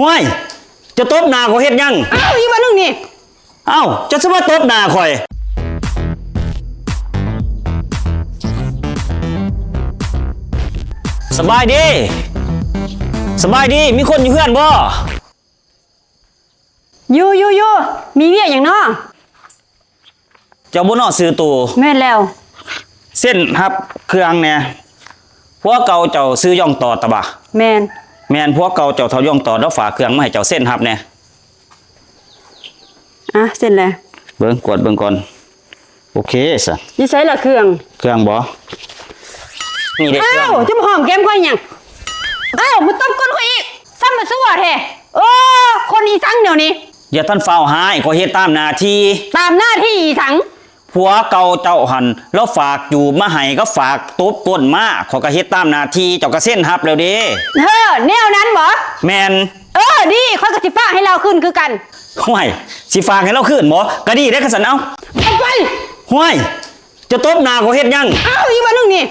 ຫ້ວຍ! ເຈົ້າຕົບໜ້າຂ້ອຍເຮັດຫຍັງ? ອ້າວ ອີກບາດໜຶ່ງນີ້. ເອົ້າ ເຈົ້າຊິມາຕົບໜ້າຂ້ອຍ. ສະບາຍດີ ສະບາຍດີ ມີຄົນຢູ່ເຮືອນບໍ່? ຢູ່ ຢູ່ ຢູ່ ມີວຽກຫຍັງນໍ? ເຈົ້າບໍ່ນໍຊື່ໂຕ? ແມ່ນແລ້ວ. ເຊັນຮັບເຄື່ອງແດ່. ຜົວເກົ່າເຈົ້າຊື່ຢອງຕອດຕະບະ? ແມ່ນ. ແມ່ນ ຜົວເກົ່າເຈົ້າເຖົ້າຢອງຕອດ ລາວຝາກເຄື່ອງມາໃຫ້ເຈົ້າເຊັນຮັບແດ່. ອ່ະ ເຊັນແລ້ວ. ເບິ່ງ ກວດເບິ່ງກ່ອນ. ໂອເຄຊະ. ຢູ່ໃສລະເຄື່ອງ? ເຄື່ອງບໍ? ນີ້ເດ້ເຄື່ອງ. ອ້າວ ເຈົ້າມາຫອມແກ້ມຂ້ອຍຫຍັງ? ອ້າວ ມາຕົບກົ້ນຂ້ອຍອີກ. ຊ້ຳມາຊົ່ວແທ້. ໂອ້ ຄົນອີສັງແນວນີ້. ຢ່າທັນຟ້າວຮ້າຍ ຂ້ອຍເຮັດຕາມໜ້າທີ່. ຕາມໜ້າທີ່ອີສັງ? ຜົວເກົ່າເຈົ້າຫັ້ນ ລາວຝາກຈູບມາໃຫ້ ກັບຝາກຕົບກົ້ນມາ ຂ້ອຍກໍເຮັດຕາມໜ້າທີ່ ເຈົ້າກໍເຊັນຮັບແລ້ວເດ້. ເອີ ແນວນັ້ນບໍ? ແມ່ນ. ເອີ ດີ ຂ້ອຍກໍຊິຝາກໃຫ້ລາວຄືນຄືກັນ. ຫ້ວຍ ຊິຝາກໃຫ້ລາວຄືນບໍ? ກໍດີເດ້ຄັນຊັ້ນ. ເອົ້າ ອອກໄປ. ຫ້ວຍ ເຈົ້າຕົບໜ້າຂ້ອຍເຮັດຫຍັງ? ອ້າວ ອີກບາດໜຶ່ງນີ້.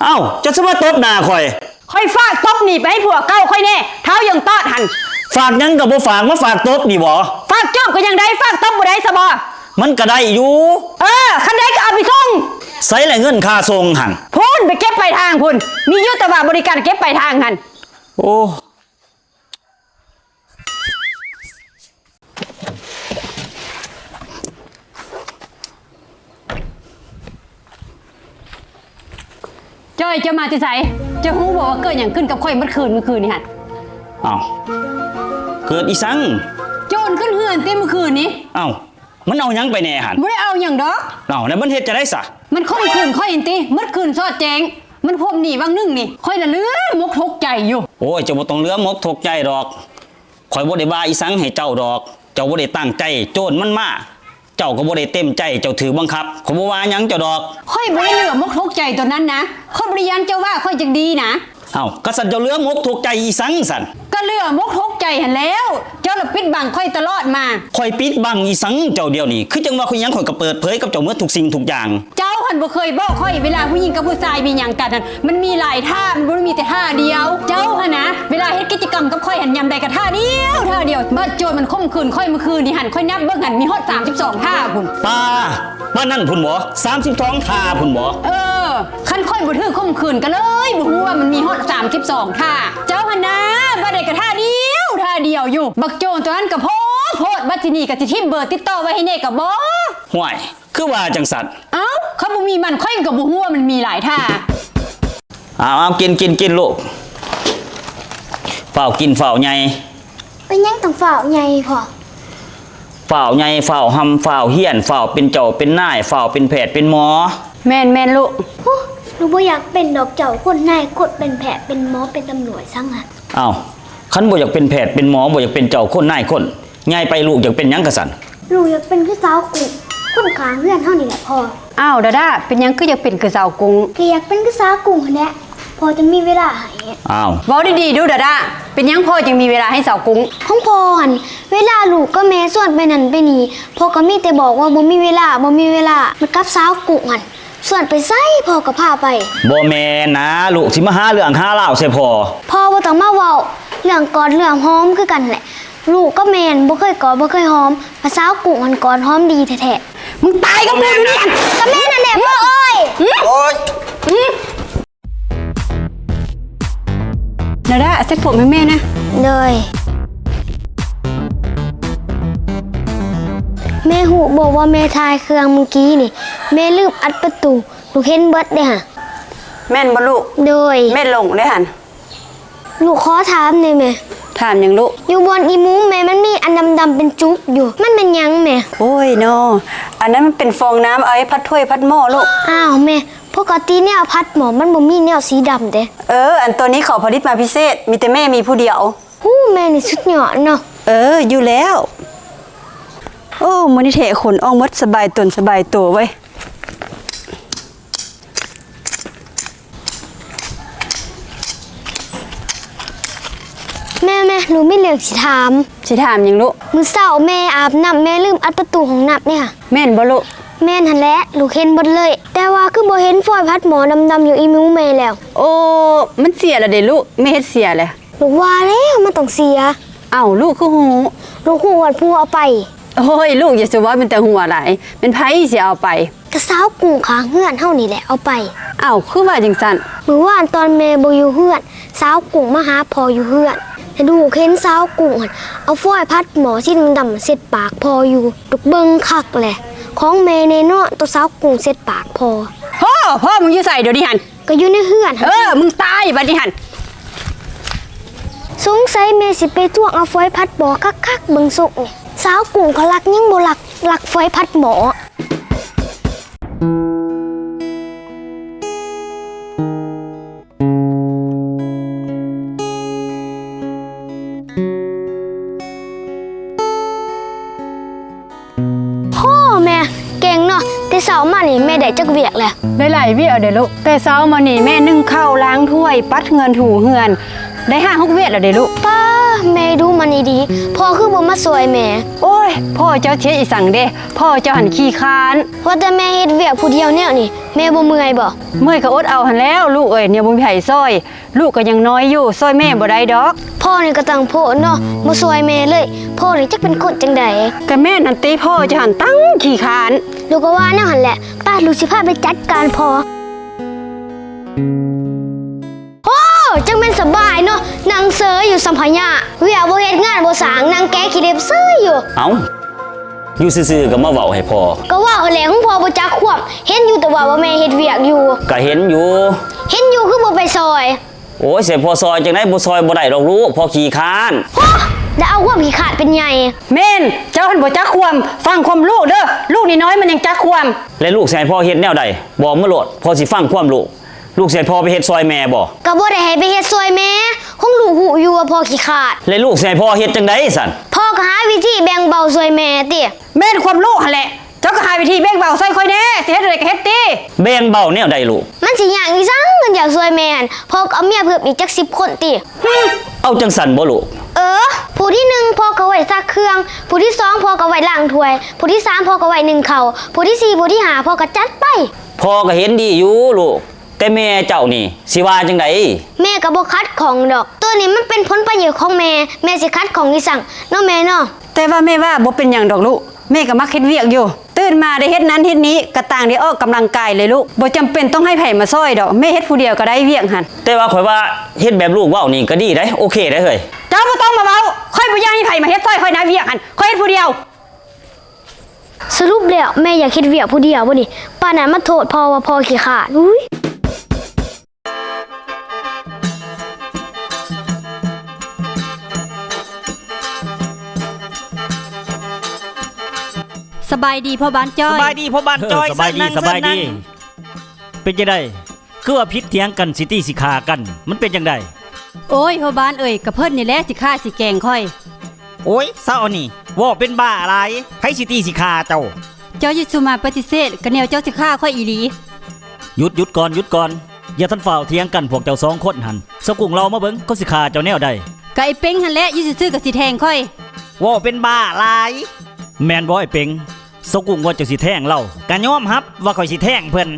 ເອົ້າ ເຈົ້າຊິມາຕົບໜ້າຂ້ອຍ. ຂ້ອຍຝາກຕົບນີ້ໄປໃຫ້ຜົວເກົ່າຂ້ອຍແດ່ ທ້າວຢອງຕອດຫັ້ນ. ຝາກຫຍັງກໍບໍ່ຝາກ ມາຝາກຕົບນີ້ບໍ? ຝາກຈອບກໍຍັງໄດ້ ຝາກຕົບບໍ່ໄດ້ຊະບໍ? ມັນກໍໄດ້ຢູ່. ເອີ ຄັນໄດ້ກໍເອົາໄປສົ່ງ. ໃສລະເງິນຄ່າສົ່ງຫັ້ນ? ພຸ້ນ ໄປເກັບປາຍທາງພຸ້ນ ມີຢູ່ແຕ່ວ່າບໍລິການເກັບປາຍທາງຫັ້ນ. ໂອ້. ຈ້ອຍ ເຈົ້າມາແຕ່ໃສ? ເຈົ້າຮູ້ບໍ່ວ່າເກີດຫຍັງຂຶ້ນກັບຂ້ອຍເມື່ອຄືນ ເມື່ອຄືນນີ້ຫັ້ນ? ອ້າວ ເກີດອີສັງ? ໂຈນຂຶ້ນເຮືອນຕິເມື່ອຄືນນີ້. ອ້າວ ມັນເອົາຫຍັງໄປແດ່ຫັ້ນ? ບໍ່ໄດ້ເອົາຫຍັງດອກ. ເອົ້າ ແລ້ວມັນເຮັດຈັ່ງໃດຊະ? ມັນຂົ່ມຂືນຂ້ອຍຫັ້ນຕິ ເມື່ອຄືນສອດແຈ້ງ. ມັນພົມໜີຫວ່າງໜຶ່ງນີ້ ຂ້ອຍລະເຫຼືອມົກທຸກໃຈຢູ່. ໂອ້ຍ ເຈົ້າບໍ່ຕ້ອງເຫຼືອມົກທຸກໃຈດອກ. ຂ້ອຍບໍ່ໄດ້ວ່າອີສັງໃຫ້ເຈົ້າດອກ. ເຈົ້າບໍ່ໄດ້ຕັ້ງໃຈ ໂຈນມັນມາ ເຈົ້າກໍບໍ່ໄດ້ເຕັມໃຈ ເຈົ້າຖືກບັງຄັບ. ຂ້ອຍບໍ່ວ່າຫຍັງເຈົ້າດອກ. ຂ້ອຍບໍ່ໄດ້ເຫຼືອມົກທຸກໃຈຕົວນັ້ນນະ. ຂ້ອຍບໍ່ໄດ້ຢ້ານເຈົ້າວ່າຂ້ອຍຈັກດີນະ. ເອົ້າ ກະຊັ້ນເຈົ້າເຫຼືອມົກທຸກໃຈອີສັງຊັ້ນ? ກະເຫຼືອມົກທຸກໃຈຫັ້ນແລ້ວ. ເຈົ້າລະປິດບັງຂ້ອຍຕະຫຼອດມາ. ຂ້ອຍປິດບັງອີສັງເຈົ້າດຽວນີ້? ຄືຈັ່ງວ່າຂ້ອຍຫຍັງ ຂ້ອຍກໍເປີດເຜີຍກັບເຈົ້າໝົດທຸກສິ່ງທຸກຢ່າງ. ເຈົ້າຫັ້ນບໍ່ເຄີຍບອກຂ້ອຍ ເວລາຜູ້ຍິງກັບຜູ້ຊາຍມີຫຍັງກັນຫັ້ນ ມັນມີຫຼາຍທ່າ ມັນບໍ່ໄດ້ມີແຕ່ທ່າດຽວ. ເຈົ້າຫັ້ນນະ ເວລາເຮັດກິດຈະກຳກັບຂ້ອຍຫັ້ນ ຍາມໃດກໍທ່າດຽວ ທ່າດຽວ. ບາດໂຈນມັນຂົ່ມຂືນຂ້ອຍເມື່ອຄືນນີ້ຫັ້ນ ຂ້ອຍນັບເບິ່ງຫັ້ນ ມີຮອດສາມສິບສອງທ່າພຸ້ນ. ປາ ປານນັ້ນພຸ້ນບໍ? ສາມສິບສອງທ່າພຸ້ນບໍ? ເອີ ຄັນຂ້ອຍບໍ່ຖືກຂົ່ມຂືນກໍເລີຍບໍ່ຮູ້ວ່າມັນມີຮອດສາມສິບສອງທ່າ. ເຈົ້າຫັ້ນນະ ບາດໃດກໍທ່າດຽວ ທ່າດຽວຢູ່. ບັກໂຈນຕົວນັ້ນກໍໂພດໂພດ ບັດທີນີ້ກໍຊິຖິ້ມເບີຕິດຕໍ່ໄວ້ໃຫ້ແດ່ກໍບໍ່. ຫ້ວຍ ຄືວ່າຈັ່ງຊັ້ນ? ເອົ້າ ຄັນບໍ່ມີມັນ ຂ້ອຍກໍບໍ່ຮູ້ວ່າມັນມີຫຼາຍທ່າ. ເອົາໆ ກິນ ກິນ ກິນລູກ. ຟ້າວກິນ ຟ້າວໃຫຍ່. ເປັນຫຍັງຕ້ອງຟ້າວໃຫຍ່ພໍ່? ຟ້າວໃຫຍ່ ຟ້າວຮ່ຳ ຟ້າວຮຽນ ຟ້າວເປັນເຈົ້າເປັນນາຍ ຟ້າວເປັນແພດເປັນໝໍ. ແມ່ນໆ ລູກ. ຫູ ໜູບໍ່ຢາກເປັນດອກເຈົ້າຄົນນາຍຄົນ ເປັນແພດເປັນໝໍ ເປັນຕຳຫຼວດສັງຫະ. ເອົ້າ ຄັນບໍ່ຢາກເປັນແພດເປັນໝໍ ບໍ່ຢາກເປັນເຈົ້າຄົນນາຍຄົນ ໃຫຍ່ໄປລູກຢາກເປັນຫຍັງກະຊັ້ນ? ລູກຢາກເປັນຄືສາວກຸ້ງ ຄົນຂ້າງເຮືອນເຮົານີ້ແຫຼະພໍ່. ອ້າວ ດາດາ ເປັນຫຍັງຄືຢາກເປັນຄືສາວກຸ້ງ? ກໍຢາກເປັນຄືສາວກຸ້ງຫັ້ນແຫຼະ ພໍ່ຈຶ່ງມີເວລາໃຫ້. ອ້າວ ເວົ້າດີໆດູ ດາດາ ເປັນຫຍັງພໍ່ຈຶ່ງມີເວລາໃຫ້ສາວກຸ້ງ? ຂອງພໍ່ຫັ້ນ ເວລາລູກກັບແມ່ຊວນໄປນັ້ນໄປນີ້ ພໍ່ກໍມີແຕ່ບອກວ່າບໍ່ມີເວລາ ບໍ່ມີເວລາ. ມັນກັບສາວກຸ້ງຫັ້ນ ຊວນໄປໃສພໍ່ກໍພາໄປ. ບໍ່ແມ່ນນາລູກ ຊິມາຫາເລື່ອງຫາລາວໃສ່ພໍ່. ພໍ່ບໍ່ຕ້ອງມາເວົ້າ ເລື່ອງກອດເລື່ອງຫອມຄືກັນແຫຼະ ລູກກັບແມ່ຫັ້ນບໍ່ເຄີຍກອດບໍ່ເຄີຍຫອມ ພາສາວກຸ້ງຫັ້ນກອດຫອມດີແທ້ໆ. ມຶງຕາຍກັບກູດຽວນີ້. ກໍແມ່ນຫັ້ນແຫຼະພໍ່ເອີຍ. ໂອ້ຍ ອືມ ດາດາ ເຊັດຜົມໃຫ້ແມ່ນະ. ໂດຍ. ແມ່ຮູ້ບໍ່ວ່າແມ່ຖ່າຍເຄື່ອງມື້ກີ້ນີ້ ແມ່ລືມອັດປະຕູ ລູກເຫັນເບິດເດ້ຫະ. ແມ່ນບໍ່ລູກ? ໂດຍ. ແມ່ຫຼົງເດ້ຫັ້ນ. ລູກຂໍຖາມແດ່ແມ່. ຖາມຫຍັງລູກ? ຢູ່ບ່ອນອີ່ໝູແມ່ ມັນມີອັນດຳໆເປັນຈຸກຢູ່ ມັນແມ່ນຫຍັງແມ່? ໂອ້ຍນໍ ອັນນັ້ນມັນເປັນຟອງນ້ຳ ເອົາໄວ້ຜັດຖ້ວຍຜັດໝໍ້ລູກ. ອ້າວແມ່ ປົກກະຕິແນວຜັດໝໍ້ມັນບໍ່ມີແນວສີດຳເດ້. ເອີ ອັນໂຕນີ້ເຂົາຜະລິດມາພິເສດ ມີແຕ່ແມ່ມີຜູ້ດຽວ. ຫູ ແມ່ນີ້ສຸດຍອດເນາະ. ເອີ ຢູ່ແລ້ວ. ໂອ້ ມື້ນີ້ແທ້ຂົນອອກໝົດ ສະບາຍຕົນສະບາຍໂຕເວີຍ. ແມ່ ແມ່ ໜູມີເລື່ອງຊິຖາມ. ຊິຖາມຫຍັງລູກ? ມື້ເຊົ້າແມ່ອາບນ້ຳ ແມ່ລືມອັດປະຕູຫ້ອງນ້ຳເດ້ຫະ. ແມ່ນບໍ່ລູກ? ແມ່ນຫັ້ນແຫຼະ ລູກເຫັນເບິດເລີຍ ແຕ່ວ່າຄືບໍ່ເຫັນຟອຍຜັດໝໍ້ດຳໆຢູ່ອີ່ໝູແມ່ແລ້ວ. ໂອ້ ມັນເສຍແລ້ວເດ້ລູກ ແມ່ເຮັດເສຍແລ້ວ. ລູກວ່າແລ້ວມັນຕ້ອງເສຍ. ເອົ້າ ລູກຄືຮູ້? ລູກຮູ້ຮອດຜູ້ເອົາໄປ. ໂອ້ຍ ລູກຢ່າສະເວົ້າ ເປັນຕາຫົວຫຼາຍ. ແມ່ນໃຜຊິເອົາໄປ? ກະສາວກຸ້ງຂ້າງເຮືອນເຮົານີ້ແຫຼະເອົາໄປ. ເອົ້າ ຄືວ່າຈັ່ງຊັ້ນ? ມື້ວານຕອນແມ່ບໍ່ຢູ່ເຮືອນ ສາວກຸ້ງມາຫາພໍ່ຢູ່ເຮືອນ ແລະ ລູກເຫັນສາວກຸ້ງຫັ້ນເອົາຟອຍຜັດໝໍ້ສີດຳໆເຊັດປາກພໍ່ຢູ່. ລູກເບິ່ງຄັກແຫຼະ ຂອງແມ່ແນ່ນອນ ໂຕສາວກຸ້ງເຊັດປາກພໍ່. ໂອ້ ພໍ່ມຶງຢູ່ໃສດຽວນີ້ຫັ້ນ? ກໍຢູ່ໃນເຮືອນຫັ້ນ. ເອີ ມຶງຕາຍບັດນີ້ຫັ້ນ. ສົງໄສແມ່ຊິໄປທວງເອົາຟອຍຜັດໝໍ້ຄັກໆ ເບິ່ງຊົງນີ້. ສາວກຸ້ງເຂົາລັກຫຍັງບໍ່ລັກ ລັກຟອຍຜັດໝໍ້. ໂອ້ ແມ່ ເກັ່ງເນາະ ແຕ່ເຊົ້າມານີ້ແມ່ໄດ້ຈັກວຽກແລ້ວ? ໄດ້ຫຼາຍວຽກເດ້ລູກ. ແຕ່ເຊົ້າມານີ້ແມ່ໜຶ້ງເຂົ້າ ລ້າງຖ້ວຍ ປັດເຮືອນ ຖູເຮືອນ ໄດ້ຫ້າຫົກວຽກແລ້ວເດ້ລູກ. ປ້າ ແມ່ດຸມານີ້ດີ ພໍ່ຄືບໍ່ມາຊ່ວຍແມ່? ໂອ້ຍ ພໍ່ເຈົ້າຊິເຮັດອີ່ສັງເດ ພໍ່ເຈົ້າຫັ້ນຂີ້ຄ້ານ. ວ່າແຕ່ແມ່ເຮັດວຽກຜູ້ດຽວແນວນີ້ ແມ່ບໍ່ເມື່ອຍບໍ່? ເມື່ອຍກໍອົດເອົາຫັ້ນແຫຼ້ວລູກເອີຍ ແນວບໍ່ມີໃຜຊ່ອຍ. ລູກກໍຍັງນ້ອຍຢູ່ ຊ່ວຍແມ່ບໍ່ໄດ້ດອກ. ພໍ່ນີ້ກໍຕັ້ງໂພດເນາະ ບໍ່ຊ່ວຍແມ່ເລີຍ. ພໍ່ນີ້ຈັກເປັນຄົນຈັ່ງໃດ? ກໍແມ່ນຫັ້ນຕິ ພໍ່ເຈົ້າຫັ້ນຕັ້ງຂີ້ຄ້ານ. ລູກກໍວ່າແນວຫັ້ນແຫຼະ. ໄປ ລູກຊິພາໄປຈັດການພໍ່. ໂອ້ ຈັ່ງແມ່ນສະບາຍເນາະ ນັ່ງເຊີຍຢູ່ສ່ຳພະຍາ ວຽກບໍ່ເຮັດງານບໍ່ສ້າງ ນັ່ງແກະຂີ້ເລັບເຊີຍຢູ່. ເອົ້າ ຢູ່ຊື່ໆກໍມາເວົ້າໃຫ້ພໍ່. ກໍເວົ້າຫັ້ນແຫຼະ ຂອງພໍ່ບໍ່ຈັກຄວາມ ເຫັນຢູ່ແຕ່ວ່າ ວ່າແມ່ເຮັດວຽກຢູ່. ກໍເຫັນຢູ່. ເຫັນຢູ່ຄືບໍ່ໄປຊ່ອຍ? ໂອ້ຍ ຊິໃຫ້ພໍ່ຊ່ອຍຈັ່ງໃດ ບໍ່ຊ່ອຍບໍ່ໄດ້ດອກລູກ ພໍ່ຂີ້ຄ້ານ. ໂຮ ແລ້ວເອົາຄວາມຂີ້ຄ້ານເປັນໃຫຍ່. ແມ່ນ ເຈົ້າຫັ້ນບໍ່ຈັກຄວາມ ຟັງຄວາມລູກເດີ້ ລູກນ້ອຍໆມັນຍັງຈັກຄວາມ. ແລະລູກຊິໃຫ້ພໍ່ເຮັດແນວໃດ ບອກມາໂລດ ພໍ່ຊິຟັງຄວາມລູກ. ລູກຊິໃຫ້ພໍ່ໄປເຮັດຊ່ອຍແມ່ບໍ່? ກໍບໍ່ໄດ້ໃຫ້ໄປເຮັດຊ່ອຍແມ່ ຄງລູກຮູ້ຢູ່ວ່າພໍ່ຂີ້ຄ້ານ. ແລະລູກຊິໃຫ້ພໍ່ເຮັດຈັ່ງໃດຊັ້ນ? ພໍ່ກໍຫາວິທີແບ່ງເບົາຊ່ວຍແມ່ຕິ. ແມ່ນຄວາມລູກຫັ້ນແຫຼະ ເຈົ້າກໍຫາວິທີແບ່ງເບົາຊ່ອຍຂ້ອຍແດ່ ຊິເຮັດແນວໃດກໍເຮັດຕິ. ແບ່ງເບົາແນວໃດລູກ? ມັນຊິຍາກອີ່ສັງ ຄັນຢາກຊ່ວຍແມ່ຫັ້ນ ພໍ່ກໍເອົາເມຍເພີ່ມອີກຈັກສິບຄົນຕິ. ເອົາຈັ່ງຊັ້ນບໍ່ລູກ? ເອີ ຜູ້ທີໜຶ່ງພໍ່ກໍໄວ້ຊັກເຄື່ອງ ຜູ້ທີສອງພໍ່ກໍໄວ້ລ້າງຖ້ວຍ ຜູ້ທີສາມພໍ່ກໍໄວ້ໜຶ້ງເຂົ້າ ຜູ້ທີສີ່ ຜູ້ທີຫ້າ ພໍ່ກໍຈັດໄປ. ພໍ່ກໍເຫັນດີຢູ່ລູກ ແຕ່ແມ່ເຈົ້ານີ້ຊິວ່າຈັ່ງໃດ? ແມ່ກໍບໍ່ຂັດຂ້ອງດອກ ໂຕນີ້ມັນເປັນຜົນປະໂຫຍດຂອງແມ່ ແມ່ຊິຂັດຂ້ອງອີ່ສັງເນາະແມ່ເນາະ. ແຕ່ວ່າແມ່ວ່າບໍ່ເປັນຫຍັງດອກລູກ ແມ່ກໍມັກເຮັດວຽກຢູ່ ຕື່ນມາໄດ້ເຮັດນັ້ນເຮັດນີ້ ກໍຕ່າງໄດ້ອອກກຳລັງກາຍເລີຍລູກ ບໍ່ຈຳເປັນຕ້ອງໃຫ້ໃຜມາຊ່ອຍດອກ ແມ່ເຮັດຜູ້ດຽວກໍໄດ້ວຽກຫັ້ນ. ແຕ່ວ່າຂ້ອຍວ່າເຮັດແບບລູກເວົ້ານີ້ກໍດີໄດ໋ ໂອເຄໄດ໋ເຮີ້ຍ. ເຈົ້າບໍ່ຕ້ອງມາເວົ້າ ຂ້ອຍບໍ່ຢາກໃຫ້ໃຜມາເຮັດຊ່ອຍຂ້ອຍນະ ວຽກຫັ້ນ ຂ້ອຍເຮັດຜູ້ດຽວ. ສະຫຼຸບແລ້ວແມ່ຢາກເຮັດວຽກຜູ້ດຽວບໍ່ນີ້? ປານນັ້ນມາໂທດພໍ່ວ່າພໍ່ຂີ້ຄ້ານ. ອຸ້ຍ. ສະບາຍດີພໍ່ບ້ານຈ້ອຍ. ສະບາຍດີພໍ່ບ້ານຈ້ອຍ. ເອີ ສະບາຍດີ ສະບາຍດີ. ເຊີນນັ່ງ. ເປັນຈັ່ງໃດ? ຄືວ່າຜິດຖຽງກັນ ຊິຕີຊິຂ້າກັນ ມັນເປັນຈັ່ງໃດ? ໂອ້ຍ ພໍ່ບ້ານເອີຍ ກະເພິ່ນນີ້ແຫຼະຊິຂ້າຊິແກງຂ້ອຍ. ໂອ້ຍ ຊາວອັນນີ້ ເວົ້າເປັນບ້າຫຼາຍ ໃຜຊິຕີຊິຂ້າເຈົ້າ? ເຈົ້າຢ່າສູ່ມາປະຕິເສດ ກະແນວເຈົ້າຊິຂ້າຂ້ອຍອີ່ຫຼີ. ຢຸດ ຢຸດກ່ອນ ຢຸດກ່ອນ ຢ່າທັນຟ້າວຖຽງກັນພວກເຈົ້າສອງຄົນຫັ້ນ. ຊາວກຸ້ງ ເລົ່າມາເບິ່ງ ເຂົາຊິຂ້າເຈົ້າແນວໃດ? ກະໄອ້ເປັງຫັ້ນແຫຼະ ຢູ່ຊື່ໆກະຊິແທງຂ້ອຍ. ເວົ້າເປັນບ້າຫຼາຍ ແມ່ນບໍ່ໄອ້ເປັງ? ຊາວກຸ້ງວ່າເຈົ້າຊິແທງລາວ ກະຍອມຮັບວ່າຂ້ອຍຊິແທງເພິ່ນ.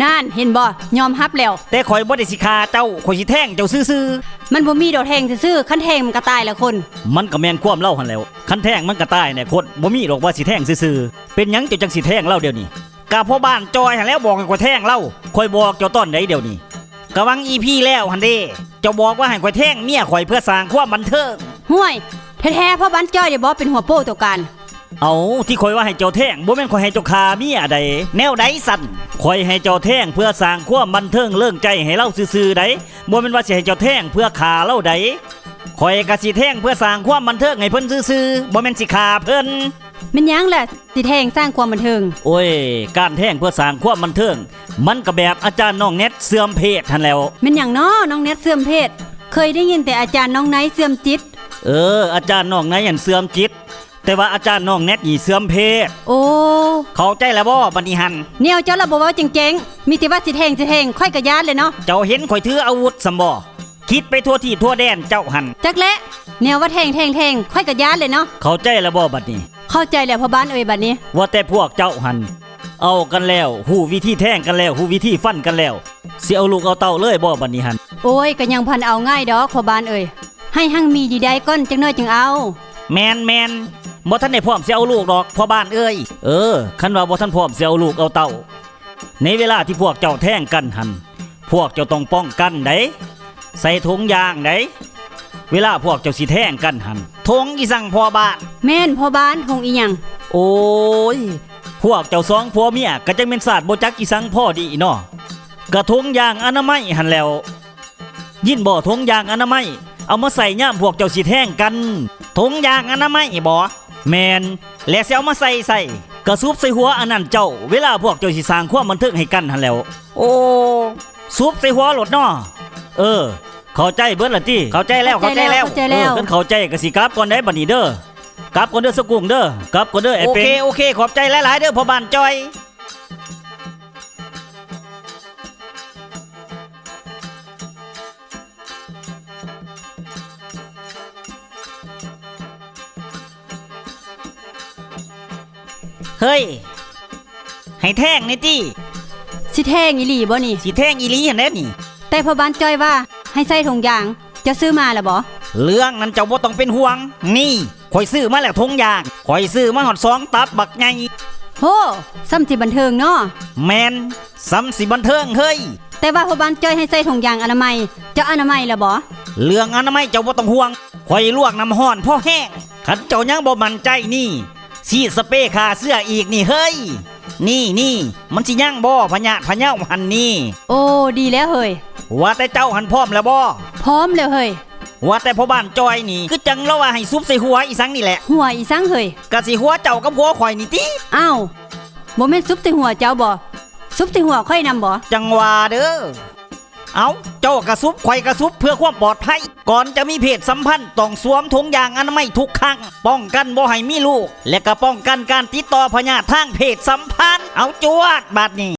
ນັ້ນ ເຫັນບໍ່ ຍອມຮັບແລ້ວ. ແຕ່ຂ້ອຍບໍ່ໄດ້ຊິຂ້າເຈົ້າ ຂ້ອຍຊິແທງເຈົ້າຊື່ໆ. ມັນບໍ່ມີດອກແທງຊື່ໆ ຄັນແທງມັນກະຕາຍແຫຼະຄົນ. ມັນກະແມ່ນຄວາມລາວຫັ້ນແຫຼ້ວ ຄັນແທງມັນກະຕາຍແຫຼະຄົນ ບໍ່ມີດອກວ່າຊິແທງຊື່ໆ. ເປັນຫຍັງເຈົ້າຈັ່ງຊິແທງລາວດຽວນີ້? ກະພໍ່ບ້ານຈ່ອຍຫັ້ນແຫຼ້ວບອກໃຫ້ຂ້ອຍແທງລາວ. ຂ້ອຍບອກເຈົ້າຕອນໃດດຽວນີ້? ກະຫວ່າງອີພີແລ້ວຫັ້ນເດ້ ເຈົ້າບອກວ່າໃຫ້ຂ້ອຍແທງເມຍຂ້ອຍເພື່ອສ້າງຄວາມບັນເທີງ. ຫ້ວຍ ແທ້ໆ ພໍ່ບ້ານຈ້ອຍນີ້ບໍ່ເປັນຫົວໂປ້ຕົວການ. ເອົ້າ ທີ່ຂ້ອຍວ່າໃຫ້ເຈົ້າແທງ ບໍ່ແມ່ນຂ້ອຍໃຫ້ເຈົ້າຂ້າເມຍໃດ. ແນວໃດຊັ້ນ? ຂ້ອຍໃຫ້ເຈົ້າແທງເພື່ອສ້າງຄວາມບັນເທີງເລີງໃຈໃຫ້ລາວຊື່ໆໃດ໋ ບໍ່ແມ່ນວ່າຊິໃຫ້ເຈົ້າແທງເພື່ອຂ້າລາວໃດ໋. ຂ້ອຍກະຊິແທງເພື່ອສ້າງຄວາມບັນເທີງໃຫ້ເພິ່ນຊື່ໆ ບໍ່ແມ່ນຊິຂ້າເພິ່ນ. ແມ່ນຫຍັງລະ ຊິແທງສ້າງຄວາມບັນເທີງ? ໂອ້ຍ ການແທງເພື່ອສ້າງຄວາມບັນເທີງ ມັນກະແບບອາຈານນ້ອງແນັດເສື່ອມເພດຫັ້ນແຫຼ້ວ. ແມ່ນຫຍັງນໍ ນ້ອງແນັດເສື່ອມເພດ? ເຄີຍໄດ້ຍິນແຕ່ອາຈານນ້ອງໄນເສື່ອມຈິດ. ເອີ ອາຈານນ້ອງໄນຫັ້ນເສື່ອມຈິດ ແຕ່ວ່າອາຈານນ້ອງແນັດນີ້ເສື່ອມເພດ. ໂອ້ ເຂົ້າໃຈແລ້ວບໍ່ບັດນີ້ຫັ້ນ? ແນວເຈົ້າລະບໍ່ເວົ້າແຈ້ງໆ ມີແຕ່ວ່າຊິແທງ ຊິແທງ ຂ້ອຍກະຢ້ານແຫຼະເນາະ. ເຈົ້າເຫັນຂ້ອຍຖືອາວຸດຊຳບໍ່? ຄິດໄປທົ່ວທີບທົ່ວແດນເຈົ້າຫັ້ນ. ຈັກແຫຼະ ແນວວ່າແທງ ແທງ ແທງ ຂ້ອຍກະຢ້ານແຫຼະເນາະ. ເຂົ້າໃຈແລ້ວບໍ່ບັດນີ້? ເຂົ້າໃຈແລ້ວພໍ່ບ້ານເອີຍ ບັດນີ້. ວ່າແຕ່ພວກເຈົ້າຫັ້ນ ເອົາກັນແລ້ວ ຮູ້ວິທີແທງກັນແລ້ວ ຮູ້ວິທີຟັນກັນແລ້ວ ຊິເອົາລູກເອົາເຕົ້າເລີຍບໍ່ບັດນີ້ຫັ້ນ? ໂອ້ຍ ກະຍັງບໍ່ທັນເອົາງ່າຍດອກພໍ່ບ້ານເອີຍ. ໃຫ້ຮັ່ງມີດີໄດ້ກ່ອນ ຈັກໜ້ອຍຈຶ່ງເອົາ. ແມ່ນໆ ບໍ່ທັນໄດ້ພ້ອມຊິເອົາລູກດອກພໍ່ບ້ານເອີຍ. ເອີ ຄັນວ່າບໍ່ທັນພ້ອມຊິເອົາລູກເອົາເຕົ້າ ໃນເວລາທີ່ພວກເຈົ້າແທງກັນຫັ້ນ ພວກເຈົ້າຕ້ອງປ້ອງກັນໃດ໋ ໃສ່ຖົງຢາງໃດ໋ ເວລາພວກເຈົ້າຊິແທງກັນຫັ້ນ. ຖົງອີ່ສັງພໍ່ບ້ານ? ແມ່ນພໍ່ບ້ານ ຖົງອີ່ຫຍັງ? ໂອ້ຍ ພວກເຈົ້າສອງຜົວເມຍກະຈັກແມ່ນຊາດບໍ່ຈັກອີ່ສັງພໍດີເນາະ ກະຖົງຢາງອະນາໄມຫັ້ນແຫຼ້ວ. ຍິນບໍ່? ຖົງຢາງອະນາໄມ ເອົາມາໃສ່ຍາມພວກເຈົ້າຊິແທງກັນ. ຖົງຢາງອະນາໄມບໍ? ແມ່ນ ແລະຊິເອົາມາໃສ່ໃສ? ກະສຸບໃສ່ຫົວອັນນັ້ນເຈົ້າ ເວລາພວກເຈົ້າຊິສ້າງຄວາມບັນເທີງໃຫ້ກັນຫັ້ນແຫຼ້ວ. ໂອ້ ສຸບໃສ່ຫົວໂລດເນາະ. ເອີ ເຂົ້າໃຈເບິດລະຕິ? ເຂົ້າໃຈແລ້ວ ເຂົ້າໃຈແລ້ວ ເຂົ້າໃຈແລ້ວ ເອີ ເຂົ້າໃຈແລ້ວ. ຄັນເຂົ້າໃຈກະຊິກັບກ່ອນໄດ໋ບັດນີ້ເດີ. ກັບກ່ອນເດີສະກຸ້ງເດີ ກັບກ່ອນເດີ. ໂອເຄ ໂອເຄ ຂອບໃຈຫຼາຍໆເດີພໍ່ບ້ານຈ່ອຍ. ເຮີ້ຍ ໃຫ້ແທງແດ່ຕິ. ຊິແທງອີ່ຫຼີບໍ່ນີ້? ຊິແທງອີ່ຫຼີຫັ້ນແຫຼະນີ້. ແຕ່ພໍ່ບ້ານຈ້ອຍວ່າໃຫ້ໃສ່ຖົງຢາງ ເຈົ້າຊື້ມາແລ້ວບໍ່? ເລື່ອງນັ້ນເຈົ້າບໍ່ຕ້ອງເປັນຫ່ວງ. ນີ້ ຂ້ອຍຊື້ມາແລ້ວຖົງຢາງ ຂ້ອຍຊື້ມາຮອດສອງຕັບບັກໃຫຍ່. ໂຫ ສ່ຳຊິບັນເທີງເນາະ. ແມ່ນ ສ່ຳຊິບັນເທີງເຮີ້ຍ. ແຕ່ວ່າພໍ່ບ້ານຈ້ອຍໃຫ້ໃສ່ຖົງຢາງອະນາໄມ ເຈົ້າອະນາໄມແລ້ວບໍ່? ເລື່ອງອະນາໄມເຈົ້າບໍ່ຕ້ອງຫ່ວງ ຂ້ອຍລວກນ້ຳຮ້ອນພໍແຫ້ງ. ຄັນເຈົ້າຍັງບໍ່ໝັ້ນໃຈນີ້ ສີດສະເປຂ້າເຊື້ອອີກນີ້ເຮີ້ຍ. ນີ້ໆ ມັນຊິຍັງບໍ່ ພະຍາດພະເຍົາຫັ້ນນີ້? ໂອ້ ດີແລ້ວເຮີ້ຍ. ວ່າແຕ່ເຈົ້າຫັ້ນພ້ອມແລ້ວບໍ່? ພ້ອມແລ້ວເຮີ້ຍ. ວ່າແຕ່ພໍ່ບ້ານຈ່ອຍນີ້ ຄືຈັ່ງລາວວ່າໃຫ້ສຸບໃສ່ຫົວອີ່ສັງນີ້ແຫຼະ. ຫົວອີ່ສັງເຮີ້ຍ? ກະຊິຫົວເຈົ້າກັບຫົວຂ້ອຍນີ້ຕິ. ອ້າວ ບໍ່ແມ່ນສຸບໃສ່ຫົວເຈົ້າບໍ່? ສຸບໃສ່ຫົວຂ້ອຍນຳບໍ່? ຈັ່ງວ່າເດີ. ເອົ້າ ເຈົ້າກະສຸບ ຂ້ອຍກະສຸບ ເພື່ອຄວາມປອດໄພ. ກ່ອນຈະມີເພດສຳພັນ ຕ້ອງສວມຖົງຢາງອະນາໄມທຸກຄັ້ງ ປ້ອງກັນບໍ່ໃຫ້ມີລູກ ແລະກະປ້ອງກັນການຕິດຕໍ່ພະຍາດທາງເພດສຳພັນ. ເອົາ ຈວດບາດນີ້.